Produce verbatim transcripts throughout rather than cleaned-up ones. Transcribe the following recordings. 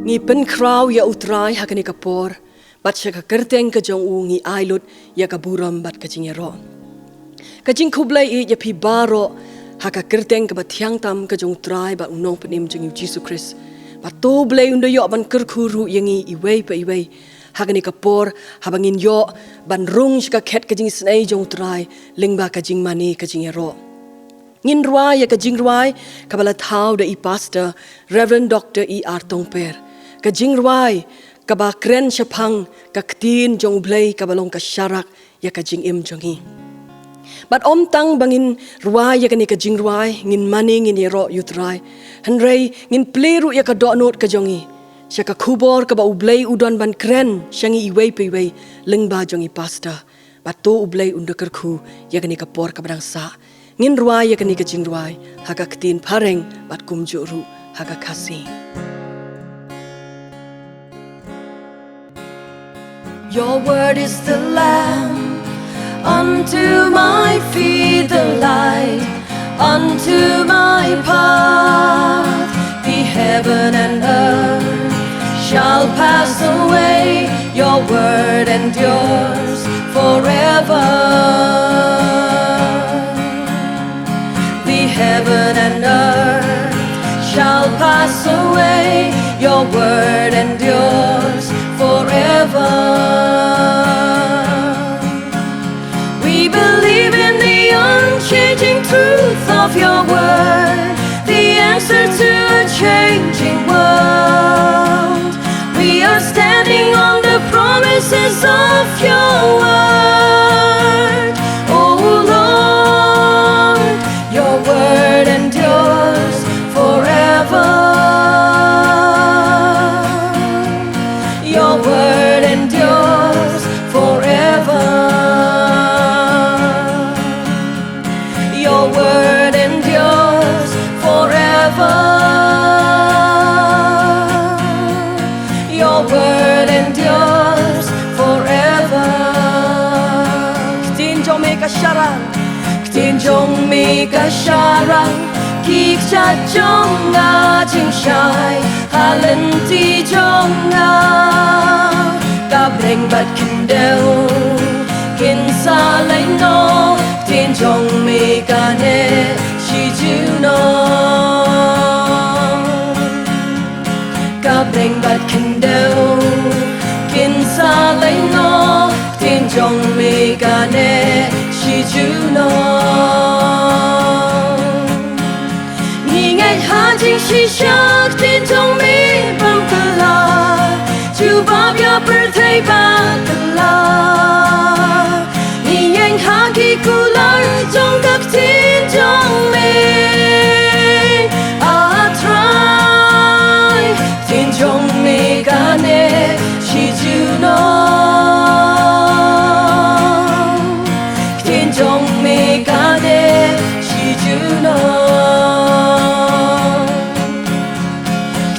Ngi pynkhraw ïa U Trai ha kane ka por, bad sha ka kyrteng ka jong u ngi ai lut ïa ka burom bad ka jingïaroh. Ka jingkhublei ïa phi baroh ha ka kyrteng kaba thiang tam ka jong U Trai bad U Nongpynim jong ngi U Jisu Khrist. Bad to U Blei un da ïoh ban kyrkhu ruh ïa ngi iwei pa iwei ha kane ka por, haba ngin ïoh ban rung sha ka khet ka jingisynei jong U Trai lyngba ka jingmane ka jingïaroh. Ngin rwai ïa ka jingrwai kaba la thaw da i Pastor Reverend Doctor E R Tongper. Ka jingrwai kaba kren shaphang ka ktien jong U Blei kaba long ka sharak ïa ka jingim jong ngi. Bad ym tang ba ngin rwai ïa kane ka jingrwai, ngin mane, ngin ïaroh ïa U Trai, hynrei ngin plie ruh ïa ka dohnud ka jong ngi sha ka khubor kaba U Blei u don ban kren sha ngi iwei pa iwei lyngba jong i Pastor. Bad to U Blei un da kyrkhu ïa kane ka por kaba dang sah. Ngin rwai ïa kane ka jingrwai ha ka ktien Phareng bad kumjuh ruh ha ka Khasi. Your word is the lamp unto my feet, the light unto my path. The heaven and earth shall pass away, your word endures forever. The heaven and earth shall pass away, your word endures forever. We believe in the unchanging truth of your word, the answer to a changing world. We are standing on the promises of your word. Oh Lord, your word endures forever. Your word endures forever. Your word endures forever. Your word endures forever. Ktien jong me ka sharak. Ktien jong me ka sharak. Ki kjat jong nga jingshai ha lynti jong nga. Ka bneng bad khyndew kin sa leit noh, ktien jong me ka neh shi junom. Ka bneng bad khyndew kin sa leit noh, ktien jong me ka neh shi junom. Ngi ngeit ha jingshisha, ktien jong me bym kylla, jubab ïa pyrthei ba kylla. Ngi ngeit ha ki kular jong ka ktien jong me, A Trai. Ktien jong me ka neh shi junom. Ktien jong me ka neh shi junom.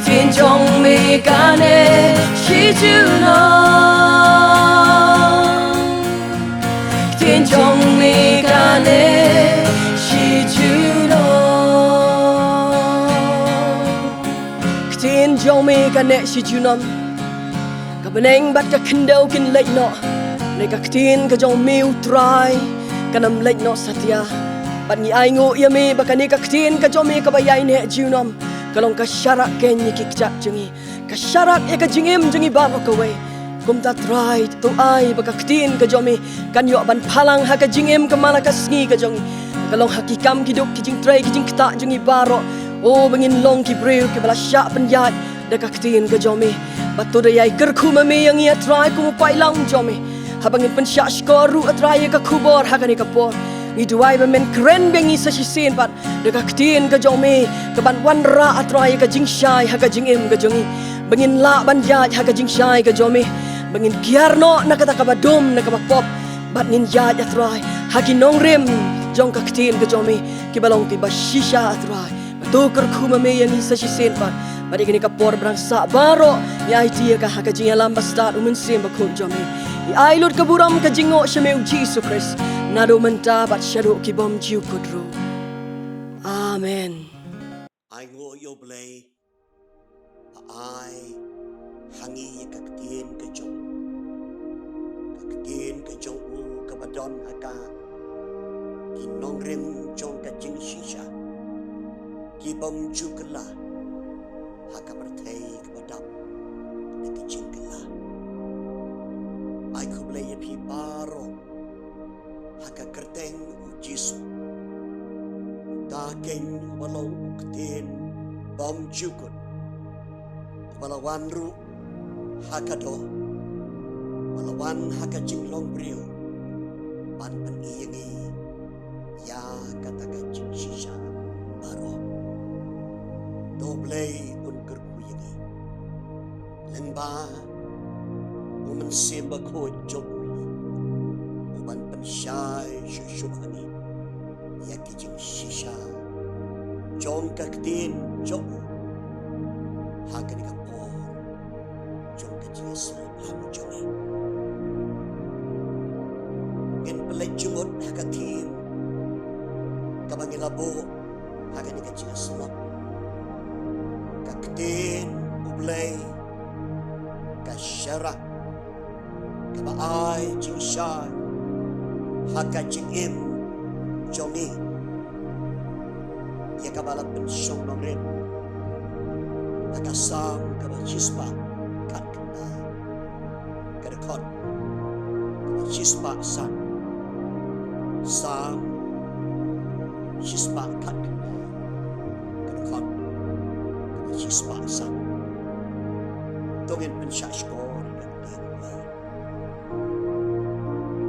Ktien jong me ka neh shi junom. Ktien jong me ka neh shi junom. Ktien jong me ka neh shi junom. Ka bneng bad ka khyndew kin leit noh, hynrei ka ktien ka jong me U Trai kan ym leit noh satia. Bad ngi ainguh ïa me ba kane ka ktien ka jong me kaba ïaineh junom ka long ka sharak keiñ ïa ki kjat jong ngi, ka sharak ïa ka jingim jong ngi baroh kawei. Kumta Trai, to ai ba ka ktien ka jong me kan ïoh ban phalang ha ka jingim kamar la ka sngi ka jong ngi, ka long ha ki kam ki duk, ki jingtrei, ki jingktah jong ngi baroh. O, ba ngin long ki briew kiba la shah pynïaid da ka ktien ka jong me. Bad to da ïai kyrkhu ma me ïa ngi, A Trai, kum u paidlang jong me. Haba ngin pynshah shkor ruh, A Trai, ïa ka khubor ha kane ka por, ngi duwai ba men kren bad ngi sa shisien pat da ka ktien ka jong me, kaban wanrah, A Trai, ïa ka jingshai ha ka jingim ka jong ngi. Ba ngin lah ban ïaid ha ka jingshai ka jong me, ba ngin kiar noh na kata kaba dum, na kaba pop, bad ngin ïaid, A Trai, ha ki nongrim jong ka ktien ka jong me, kiba long kiba shisha, A Trai. Bad to kyrkhu ma me ïa ngi sa shisien pat. Bad ïa kane ka por ba dang sah baroh ngi aiti ïa ka ha ka jingïalam bastad U Mynsiem Bakhuid jong me. Ngi ai lut ka burom, ka jingnguh sha me U Jisu Khrist, naduh mynta bad shaduh ki bymjukut ruh. Amen. Ainguh ïa U Blei. Ai ha ngi ïa ka ktien ka jong u. Ka ktien ka jong u kaba don ha ka ki nongrim jong ka jingshisha ki bym ju kylla ha ka pyrthei kaba dap da ki jingkylla. Ai khublei ïa phi baroh ha ka kyrteng u Jisu. Uta keiñ uba long u ktien bymjukut, uba la wan ruh ha ka doh, uba la wan ha ka jinglong briew ban pyni ïa ngi ïa kata ka jingshisha baroh. To Blei un kyrkhu ïa ngi lyngba u Mynsiem Bakhuid jong u, u ban pynshai shuh shuh ha ngi ïa ki jingshisha jong ka ktien jong u ha kane ka por jong ka jingïasyllok jong ngi. Ngin pynleit jingmut ha ka theme kaba ngi la buh ha kane ka jingïasyllok. Ka ktien U Blei ka sharak kaba ai jingshai ha ka jingim jong ngi, ïa kaba la pynshong nongrim ha ka Salm kaba shispah khatkhyndai, ka dkhot kaba shispah san. Salm shispah khatkhyndai, ka dkhot kaba shispah san. To ngin pynshah shkor ïa ka ktien.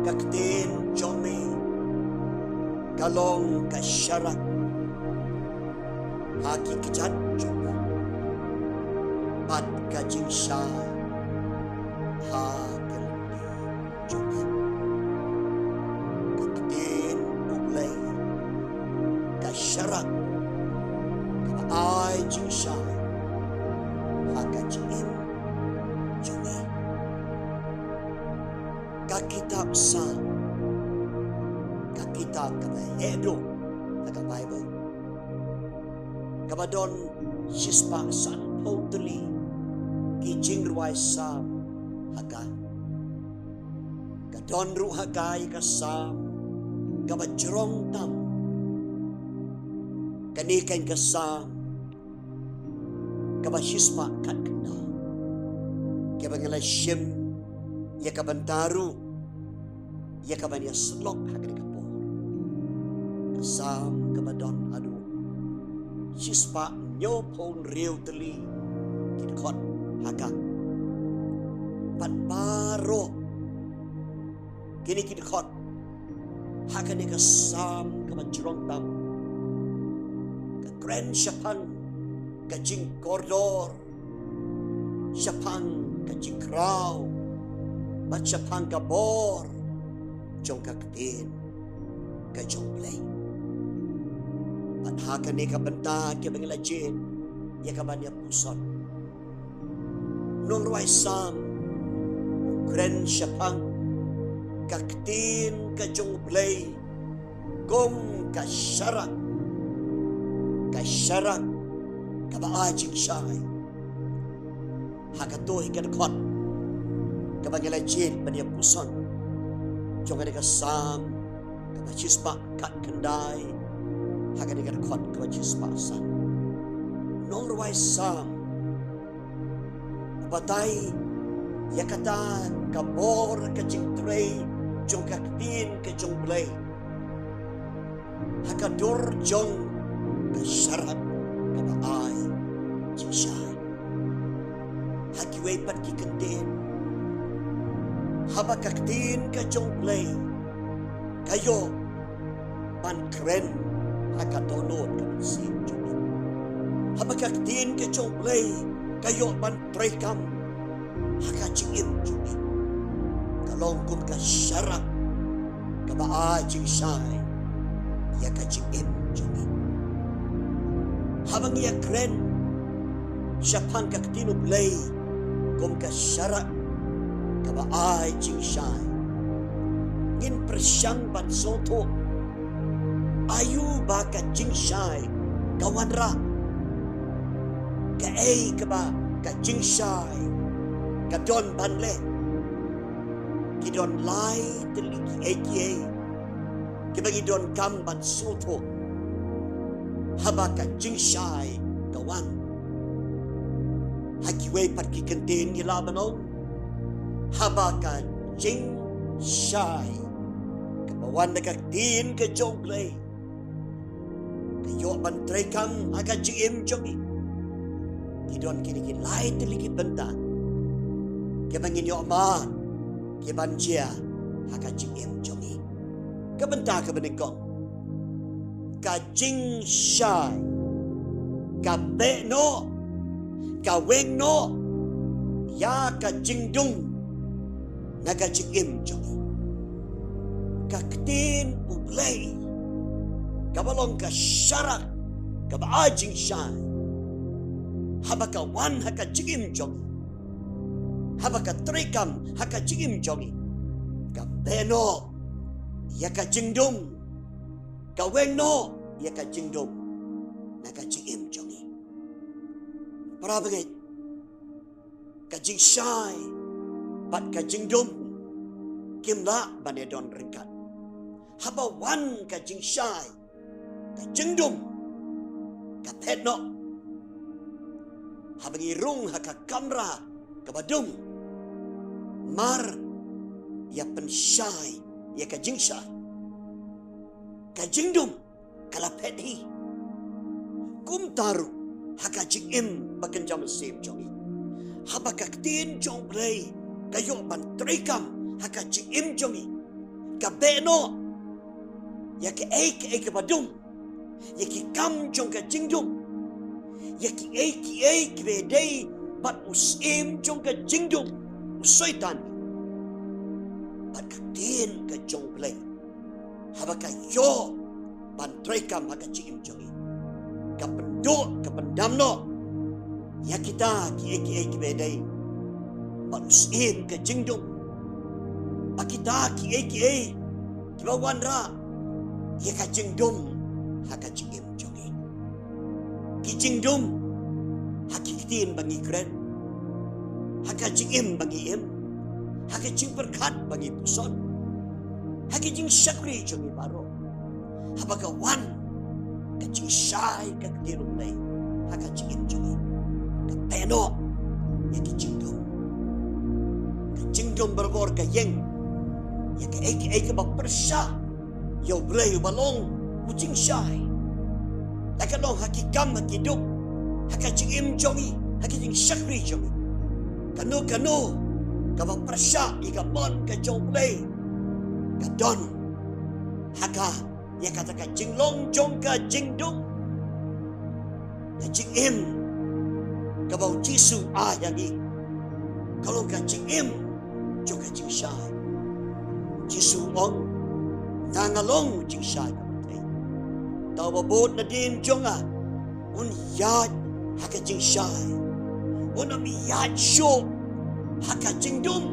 Ka ktien jong me ka long ka sharak ha ki kjat jong me, bad ka jingshai ha ki lynti jong me. Ka ktien U Blei ka sharak kaba ai jingshai ha ka jingim jong me. Ka kitab Salm, ka kitab kaba heh duh ha ka Baibl, kaba don shispah sanphew tylli ki jingrwai Salm ha ka. Ka don ruh ha ka ïa ka Salm kaba jrong tam. Kane keiñ ka Salm kaba shispah khatkhyndai, kaba ngi la shim ïa ka bynta ruh ïa ka ban ïasyllok ha kane ka por. Ka Salm kaba don haduh shispah hynñiewphew hynriew tylli ki dkhot ha ka. Bad baroh kine ki dkhot ha kane ka Salm kaba jrong tam ka kren shaphang ka jingkordor, shaphang ka jingkhraw, bad shaphang ka bor jong ka ktien ka jong U Blei. Bad ha kane ka bynta kaba ngi la jied ïa ka ban ïa puson, u nongrwai Salm u kren shaphang ka ktien ka jong U Blei kum ka sharak, ka sharak kaba ai jingshai. Ha kato hi ka dkhot kaba ngi la jied ban ïa puson jong kane ka Salm kaba shispah khatkhyndai, ha kane ka dkhot kaba shispah san. Nongrwai Salm u batai ïa kata ka bor ka jingtrei jong ka ktien ka jong U Blei ha ka dur jong ka sharak kaba ai jingshai. Ha kiwei pat ki kyntien, haba ka ktien ka jong U Blei ka ïoh ban kren ha ka dohnud ka mynsiem jong ngi, haba ka ktien ka jong U Blei ka ïoh ban treikam ha ka jingim jong ngi, ka long kum ka sharak kaba ai jingshai ïa ka jingim jong ngi. Haba ngi ïa kren shaphang ka ktien U Blei kum ka sharak kaba ai jingshai, ngin pyrshang ban sngewthuh aïu ba ka jingshai ka wanrah, kaei kaba ka jingshai ka don ban leh. Ki don lai tylli kiei kiei kiba ngi donkam ban sngewthuh haba ka jingshai ka wan. Ha kiwei pat ki kyntien ngi lah ban ong, haba ka jingshai kaba wan na ka ktien ka jong U Blei ka ïoh ban treikam ha ka jingim jong ngi, ki don kine ki lai tylli ki bynta kiba ngin ïoh mad, ki ban jia ha ka jingim jong ngi. Ka bynta kaba nyngkong, ka jingshai ka beh noh, ka weng noh ïa ka jingdum na ka jingim jong ngi. Ka ktien U Blei kaba long ka sharak kaba ai jingshai, haba ka wan ha ka jingim jong ngi, haba ka treikam ha ka jingim jong ngi, ka beh noh ïa ka jingdum, ka weng noh ïa ka jingdum na ka jingim jong ngi. Para bangeit, ka jingshai bad ka jingdum kim lah ban ïadon ryngkat. Haba wan ka jingshai, ka jingdum ka phet noh. Haba ngi rung ha ka kamra kaba dum, mar ïa pynshai ïa ka jingshai, ka jingdum ka la phet hi. Kumta ruh ha ka jingim ba kynja mynsiem jong ngi, haba ka ktien jong U Blei ka ïoh ban treikam ha ka jingim jong ngi, ka beh noh ïa kiei kiei kiba dum, ïa ki kam jong ka jingdum, ïa kiei kiei kiba dei bad u syiem jong ka jingdum, u Soitan. Bad ka ktien ka jong U Blei, haba ka ïoh ban treikam ha ka jingim jong ngi, ka pynduh, ka pyndam noh ïa kita kiei kiei kiba dei bad u syiem ka jingdum, bad kita kiei kiei kiba wanrah ïa ka jingdum ha ka jingim jong ngi. Ki jingdum ha ki ktien ba ngi kren, ha ka jingim ba ngi im, ha ka jingpyrkhat ba ngi puson, ha ki jingshakri jong ngi baroh. Haba ka wan ka jingshai ka ktien U Blei ha ka jingim jong ngi, ka beh noh ïa ki jingdum. Ka jingdum barabor ka ïeng ïa kaei kaei kaba pyrshah ïa U Blei uba long u jingshai. La ka long ha ki kam, ha ki duk, ha ka jingim jong ngi, ha ki jingshakri jong ngi, kano kano kaba pyrshah ïa ka mon ka jong U Blei, ka don ha ka, ïa kata ka jinglong jong ka jingdum. Ka jingim kaba U Jisu ai ha ngi ka long ka jingim jong ka jingshai. U Jisu u ong, "Nga nga long u jingshai ka pyrthei. Uta uba bud nadien jong nga un ïaid ha ka jingshai, un ym ïaid shuh ha ka jingdum,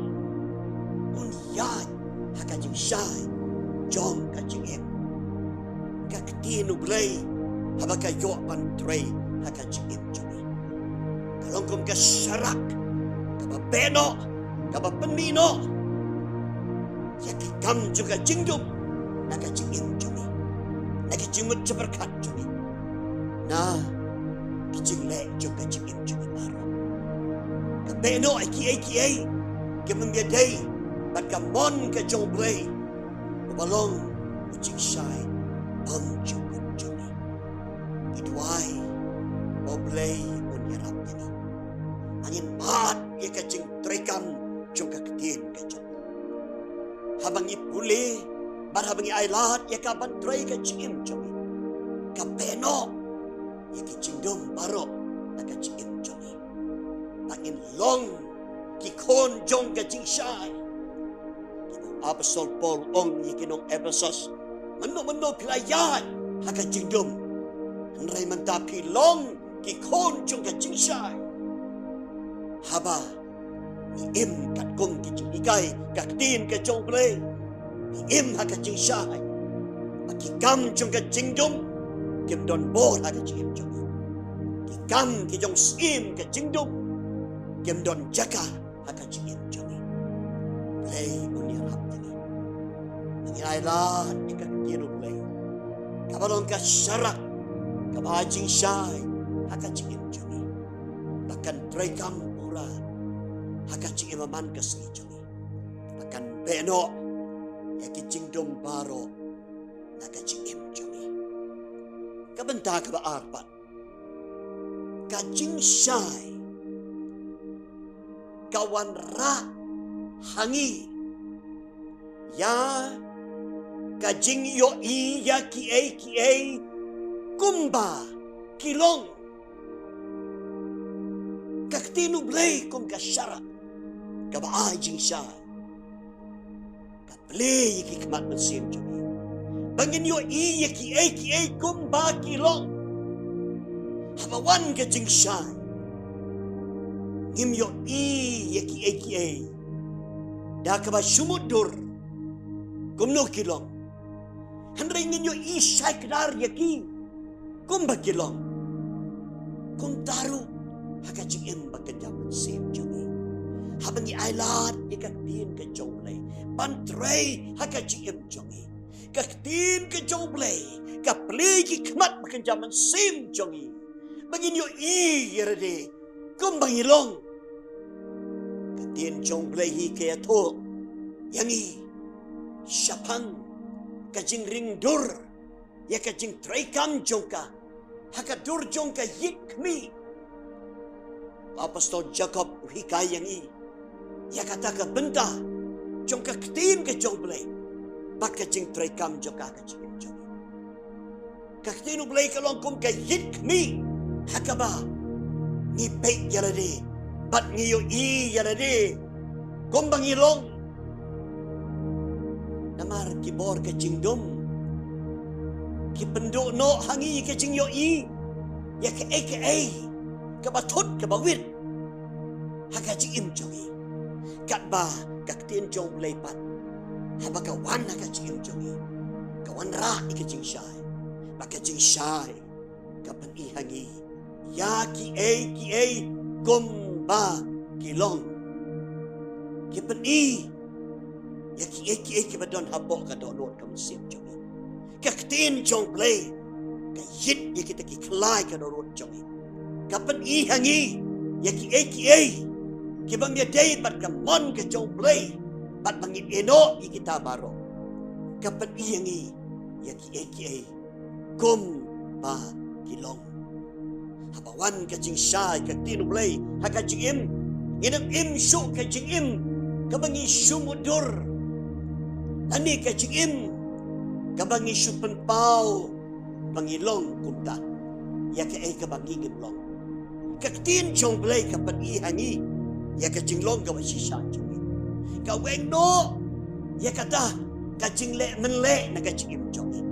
un ïaid ha ka jingshai jong ka jingim." Ka ktien U Blei haba ka ïoh ban trei ha ka jingim jong ngi, ka long kum ka sharak kaba beh noh, kaba pynmih noh ïa ki kam jong ka jingdum na ka jingim jong ngi, na ki jingmut jingpyrkhat jong ngi, na ki jingleh jong ka jingim jong ngi baroh. Ka beh noh ïa kiei kiei kiba ym ïadei bad ka mon ka jong U Blei uba long u jingshai bymjukut jong ngi. Ngi duwai ba U Blei un ïarap ïa ngi. Ngin mad ïa ka jingtreikam jong ka ktien ka jong U. Haba ngi pule bad haba ngi ailad ïa ka ban trei ka jingim jong ngi, ka beh noh ïa ki jingdum baroh na ka jingim jong ngi. Ba ngin long ki khun jong ka jingshai. Ki ba u Apostol Paul u ong ïa ki nong Ephesos, "Mynno mynno phi la ïaid ha ka jingdum, hynrei mynta phi long ki khun jong ka jingshai." Haba ngi im katkum ki jinghikai ka ktien ka jong U Blei, ngi im ha ka jingshai, ba ki kam jong ka jingdum kim don bor ha ka jingim jong ngi. Ki kam ki jong u syiem ka jingdum kim don jaka ha ka jingim jong ngi. Blei un ïarap ïa ngi. Ngi ailad ïa ka ktien u Blei kaba long ka sharak kaba jingshai ha ka jingim jong ngi, ba kan treikam pura ha ka jingim man ka sngi jong ngi, ba kan beh noh ïa ki jingdum baroh na ka jingim jong ngi. Ka bynta kaba ar pat, ka jingshai ka wanrah ha ngi ïa ka jingïohi ïa kiei kiei kumba ki long. Ka ktien u Blei kum ka sharak kaba ai jingshai, ka plie ïa ki khmat mynsiem jong ngi ba ngin ïohi ïa kiei kiei kumba ki long. Haba wan ka jingshai, ngim ïohi ïa kiei kiei da kaba shu mutdur kumno ki long. Hynrei ngin ïohi shai kdar ïa ki kumba ki long. Kumta ruh ha ka jingim ba kynja mynsiem jong ngi, haba ngi ailad ïa ka ktien ka jong u Blei ban trei ha ka jingim jong ngi, ka ktien ka jong u Blei ka plie ki khmat ba kynja mynsiem jong ngi ba ngin ïohi ïa lade kumba ngi long. Ka ktien jong u Blei hi ka ïathuh ïa ngi shaphang ka jingring dur ïa ka jingtreikam jong ka ha ka dur jong ka ïit khmih. U Apostol Jakob u hikai ïa ngi ïa kata ka bynta jong ka ktien ka jong u Blei bad ka jingtreikam jong ka ha ka jingim jong ngi. Ka ktien u Blei ka long kum ka ïit khmih ha kaba ngi peit ïa lade bad ngi ïohi ïa lade kumba ngi long. Namar ki bor ka jingdum ki pynduh noh ha ngi ka jingïohi ïa kaei kaei kaba thut kaba wit ha ka jingim jong ngi. Katba ka ktien jong u Blei pat, haba ka wan ha ka jingim jong ngi, ka wanrah ïa ka jingshai, ba ka jingshai ka pyni ha ngi ïa kiei kiei kumba ki long. Ki pyni ïa kiei kiei kiba don hapoh ka dohnud ka mynsiem jong ngi. Ka ktien jong u Blei ka ïit ïa kita ki khlai ka dohnud jong ngi. Ka pyni ha ngi ïa kiei kiei kiba ïadei bad ka mon ka jong u Blei bad ba ngin ïehnoh ïa kita baroh. Ka pyni ha ngi ïa kiei kiei kumba ki long. Haba wan ka jingshai ka ktien u Blei ha ka jingim, ngin ym im shuh ka jingim kaba ngi shu mutdur, lane ka jingim kaba ngi shu pynpaw ba ngi long kumta ïa kaei kaba ngi ngim long. Ka ktien jong u Blei ka pyni ha ngi ïa ka jinglong kaba shisha jong ngi. Ka weng noh ïa kata ka jingleh mynleh na ka jingim jong ngi.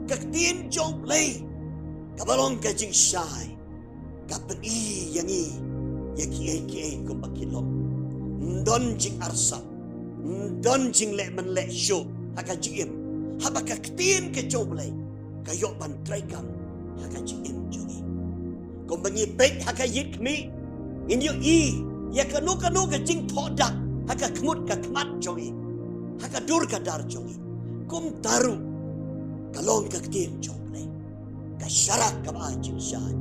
Ka ktien jong u Blei kaba long ka jingshai ka pyni ïa ngi ïa kiei kiei kumba ki long. Ym don jingarsap, ym don jingleh mynleh shuh ha ka jingim haba ka ktien ka jong u Blei ka ïoh ban treikam ha ka jingim jong ngi. Kumba ngi peit ha ka ïit khmih, ngin ïohi ïa kano kano ka jingthoh dak ha ka khmut ka khmat jong ngi, ha ka dur ka dar jong ngi. Kumta ruh ka long ka ktien jong u Blei, ka sharak kaba ai jingshai,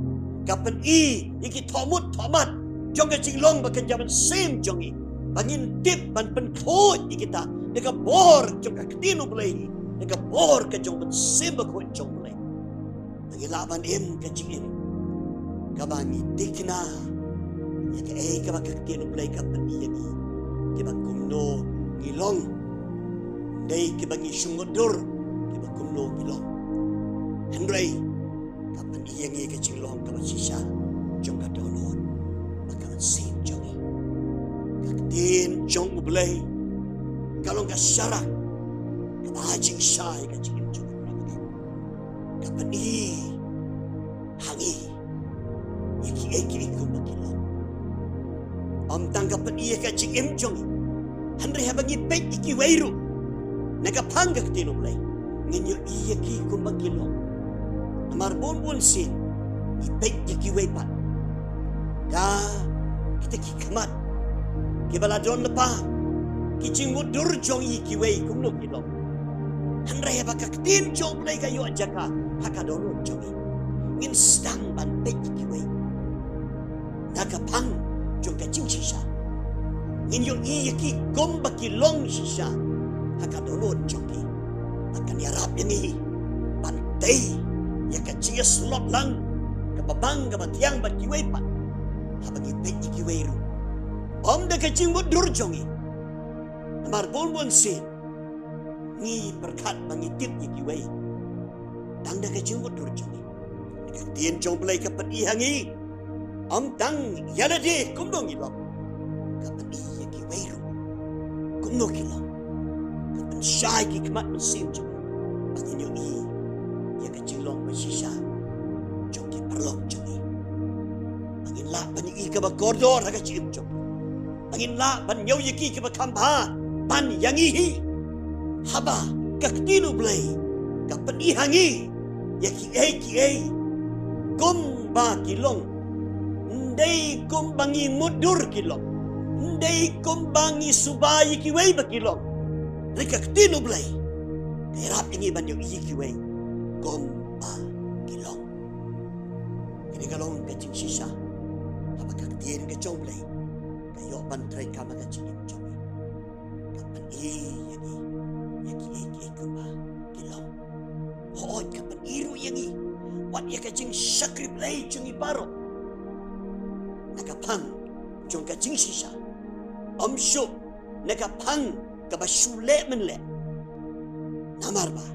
ka pyni ïa ki thohmut thohmat jong ka jinglong ba kynja mynsiem jong ngi, ba ngin tip ban pynkhuid ïa kita da ka bor jong ka ktien u Blei, da ka bor ka jong u Mynsiem Bakhuid jong u Blei. Ba ngi lah ban im ka jingim kaba ngi thikna ïa kaei kaba ka ktien u Blei ka pyni ïa ngi, kiba kumno ngi long. Dei kiba ngi shu mutdur, kiba kumno ngi long. Hynrei ka pyni ïa ngi ka jinglong kaba shisha jong ka dohnud bad ka mynsiem jong ngi. Ka ktien jong u Blei ka long ka sharak kaba ai jingshai ka jingim jong ngi. Ka pyni ha ngi ïa kiei kiei kumba ki long. Ym tang ka pyni ïa ka jingim jong ngi, hynrei haba ngi peit ïa kiwei ruh na ka phang ka ktien u Blei, ngin ïohi ïa ki kumba ki long. Namar bun bun sien ngi peit ïa kiwei pat da kita ki khmat kiba la don lypa, ki jingmutdur jong ngi kiwei kumno ki long. Hynrei haba ka ktien jong U Blei ka ïoh jaka ha ka dohnud jong ngi, ngin sdang ban peit ïa kiwei na ka phang jong ka jingshisha. Ngin ïohi ïa ki kumba ki long shisha ha ka dohnud jong ki. Bad kan ïarap ïa ngi ban tei ïa ka jingïasyllok lang kaba bang kaba thiang bad kiwei pat, haba ngi peit ïa kiwei ruh, ym da ka jingmutdur jong ngi. Namar bun bun sien ngi pyrkhat ba ngi tip ïa kiwei tang da ka jingmutdur jong ngi. Ka ktien jong U Blei ka pyni ha ngi, ym tang ïa lade kumno ngi long, ka pyni ïa kiwei ruh kumno ki long. Ka pynshai ki khmat mynsiem jong ngi ba ngin ïohi ïa ka jinglong ba shisha jong ki paralok jong ngi, ba ngin lah ban ïohi kaba kordor ha ka jingim jong ngi, ba ngin lah ban ñiew ïa ki kiba kham bha ban ïa ngi hi. Haba ka ktien U Blei ka pyni ha ngi ïa kiei kiei kumba ki long, ym dei kumba ngi mutdur ki long, ym dei kumba ngi suba ïa kiwei ba ki long. Hynrei ka ktien U Blei ka ïarap ïa ngi ban ïohi ïa kiwei kumba ki long. Kane ka long ka jingshisha haba ka ktien ka jong U Blei ka ïoh ban treikam ha ka jingim jong ngi. Ka pyni ïa ngi ïa kiei kiei kumba ki long. Hooid, ka pyni ruh ïa ngi wat ïa ka jingshakri Blei jong ngi baroh na ka phang jong ka jingshisha, ym shuh na ka phang kaba shu leh mynleh. Namar ba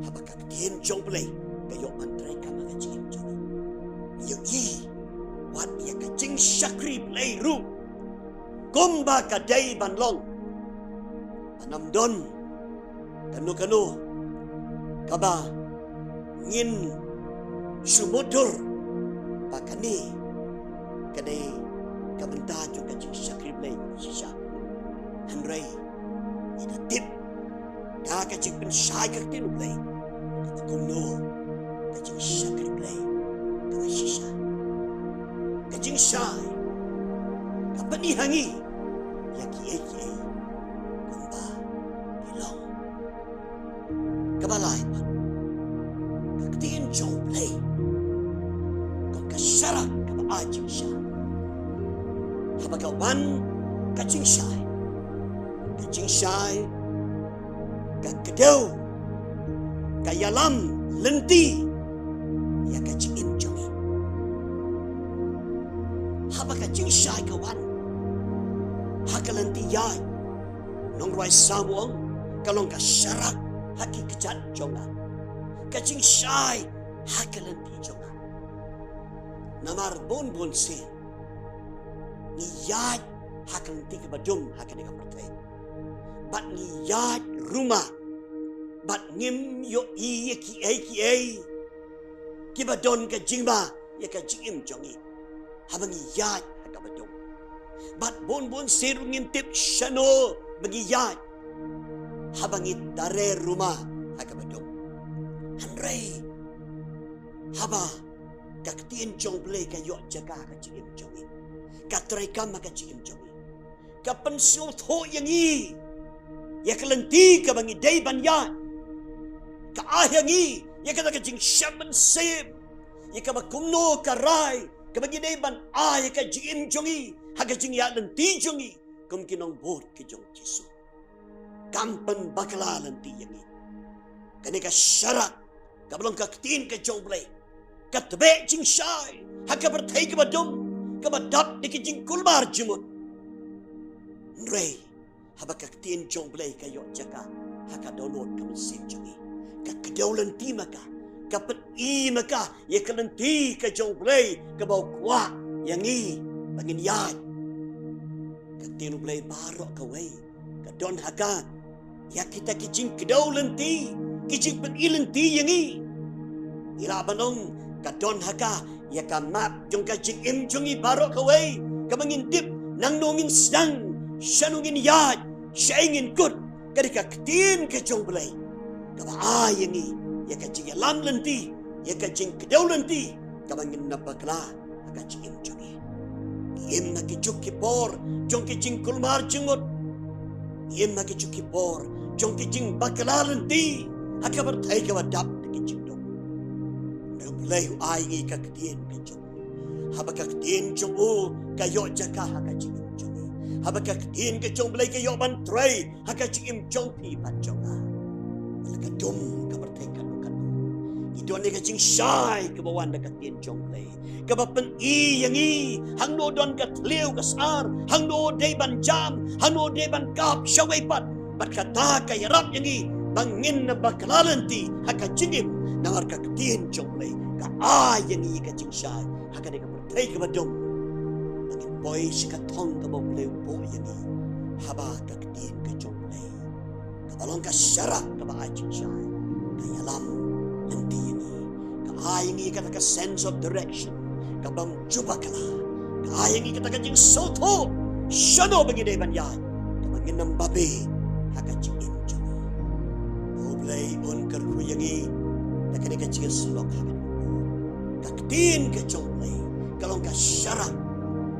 haba ka ktien jong U Blei ka ïoh ban treikam ha ka jingim jong ngi, ngi ïohi wat ïa ka jingshakri Blei ruh kumba ka dei ban long. Ba ym don kano kano kaba ngin shu mutdur ba kane ka dei ka bynta jong ka jingshakri Blei shisha. Hynrei ngi da tip da ka jingpynshai ka ktien U Blei kaba kumno ka jingshakri Blei kaba shisha. Ka jingshai ka pyni ha ngi ïa kiei kiei kumba ki long. Kaba lai pat, ka ktien jong U Blei kum ka sharak kaba ai jingshai. Haba ka wan ka jingshai, ka jingshai ka kdew, ka ïalam lynti ïa ka jingim jong ngi. Haba ka jingshai ka wan ha ka lynti ïaid, nongrwai Salm u ong, ka long ka sharak ha ki kjat jong nga. Ka jingshai ha ka lynti jong nga. Namar bun bun sien ngi ïaid ha ka lynti kaba dum ha kane ka pyrthei, bad ngi ïaid ruma, bad ngim ïohi ïa kiei kiei kiba don ka jingma ïa ka jingim jong ngi haba ngi ïaid ha kaba dum. Bad bun bun sien ruh ngim tip shano ba ngi ïaid haba ngi tare ruma ha kaba dum. Hynrei haba ka ktien jong U Blei ka ïoh jaka ha ka jingim jong ngi, ka treikam ha ka jingim jong ngi, ka pynsngewthuh ïa ngi ïa ka lynti kaba ngi dei ban ïaid, ka ai ha ngi ïa kata ka jingshah mynsiem ïa kaba kumno ka rai kaba ngi dei ban ai ha ka jingim jong ngi, ha ka jingïaid lynti jong ngi kum ki nongbud ki jong U Jisu. Kam pynbakla lynti ïa ngi. Kane ka sharak kaba long ka ktien ka jong U Blei ka tbeh jingshai ha ka pyrthei kaba dum, kaba dap da ki jingkulmar jingmut. Hynrei haba ka ktien jong U Blei ka ïoh jaka ha ka dohnud ka mynsiem jong ngi, ka kdew lynti ma ka, ka pyni ma ka ïa ka lynti ka jong U Blei kaba u kwah ïa ngi ba ngin ïaid. Ka ktien U Blei baroh kawei ka don ha ka ïa kita ki jingkdew lynti, ki jingpyni lynti ïa ngi. Ngi lah ban ong ka don ha ka ïa ka map jong ka jingim jong ngi baroh kawei, kaba ngin tip nangno ngin sdang, shano ngin ïaid, shaei ngin kut. Ka dei ka ktien ka jong U Blei kaba ai ïa ngi ïa ka jingïalam lynti, ïa ka jingkdew lynti kaba ngin nang bakla ha ka jingim jong ngi. Im ha ki juk ki por jong ki jingkulmar jingmut. Im ha ki juk ki por jong ki jingbakla lynti ha ka pyrthei kaba dap da ki jingdum. Hynrei U Blei u ai ngi ka ktien ka jong u. Haba ka ktien jong u ka ïoh jaka ha ka jingim jong ngi, haba ka ktien ka jong U Blei ka ïoh ban trei ha ka jingim jong phi bad jong nga, la ka dum ka pyrthei kano kano, ngi don ïa ka jingshai kaba wan da ka ktien jong U Blei, kaba pyni ïa ngi hangno don ka thliew ka sar, hangno dei ban jam, hangno dei ban kap shawei pat. Bad kata ka ïarap ïa ngi ba ngin ym bakla lynti ha ka jingim, namar ka ktien jong U Blei ka ai ïa ngi ka jingshai ha kane ka pyrthei kaba dum, ba ngin poi sha ka thong kaba U Blei u buh ïa ngi. Haba ka ktien ka jong U Blei, kaba long ka sharak kaba ai jingshai, ka ïalam lynti ïa ngi, ka ai ïa ngi kata ka sense of direction, ka bym ju bakla, ka ai ïa ngi kata ka jingsngewthuh shano ba ngi dei ban ïaid, kaba ngin ym babe ha ka jingim jong ngi. U Blei un kyrkhu ïa ngi da kane ka jingïasyllok ha kane ka por. Ka ktien ka jong U Blei ka long ka sharak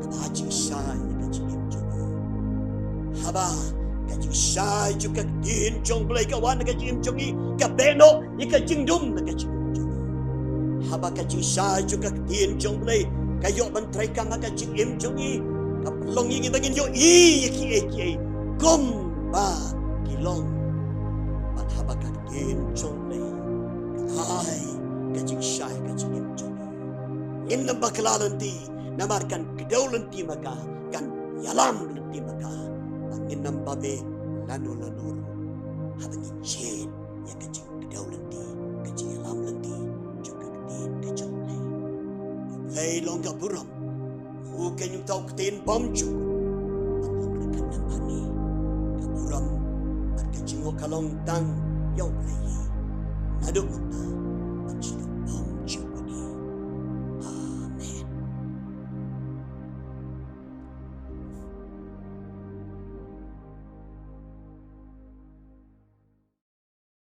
kaba ai jingshai ïa ka jingim jong ngi. Haba ka jingshai jong ka ktien jong U Blei ka wan ha ka jingim jong ngi, ka beh noh ïa ka jingdum na ka jingim jong ngi. Haba ka jingshai jong ka ktien jong U Blei ka ïoh ban treikam ha ka jingim jong ngi, ka pynlong ïa ngi ba ngin ïohi ïa kiei kiei kumba ki long. Bad haba ka ktien jong U Blei ka ai ka jingshai ka jingim jong ngi, ngin ym bakla lynti, namar kan kdew lynti ma ka, kan ïalam lynti ma ka, ba ngin ym babe lano lano ruh haba ngi jied ïa ka jingkdew lynti, ka jingïalam lynti jong ka ktien ka jong U Blei. U Blei long ka burom, u kynñiuh tau ktien bymjukut, bad long ka kynñiuh bani ka burom bad ka jingnguh ka long tang ïa U Blei hi. Naduh mynta